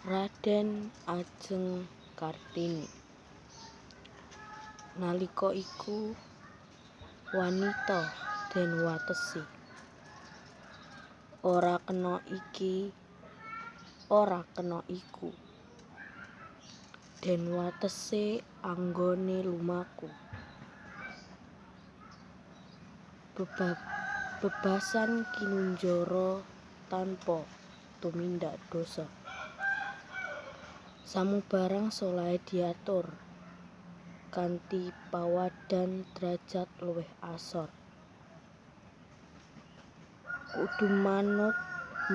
Raden Ajeng Kartini. Nalika iku wanita den watesi. Ora kena iki, ora kena iku. Den watese anggone lumaku. Bebasan kinunjara tanpa tumindak dosa. Samubarang solahe diatur kanthi pawadhan drajat luwih asor. Kudu manut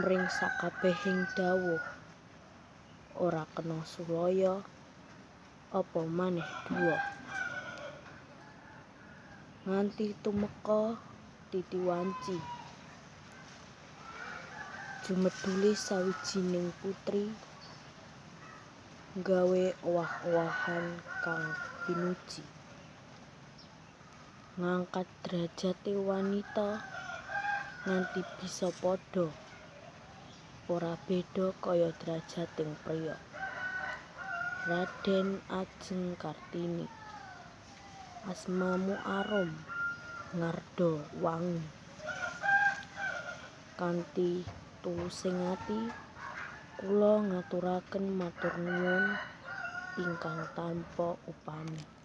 mring sakabehing dhawuh. Ora kena sulaya apa maneh duwa. Nganti tumeka titi wanci. Jumedhule sawijining putri nggawe owah-owahan kang pinuji. Ngangkat drajate wanita nganti bisa padha ora beda kaya drajating priya. Raden Ajeng Kartini, asmamu arum ngarda wangi. Kanthi tulusing ati kula ngaturaken matur nuwun ingkang tanpa upami.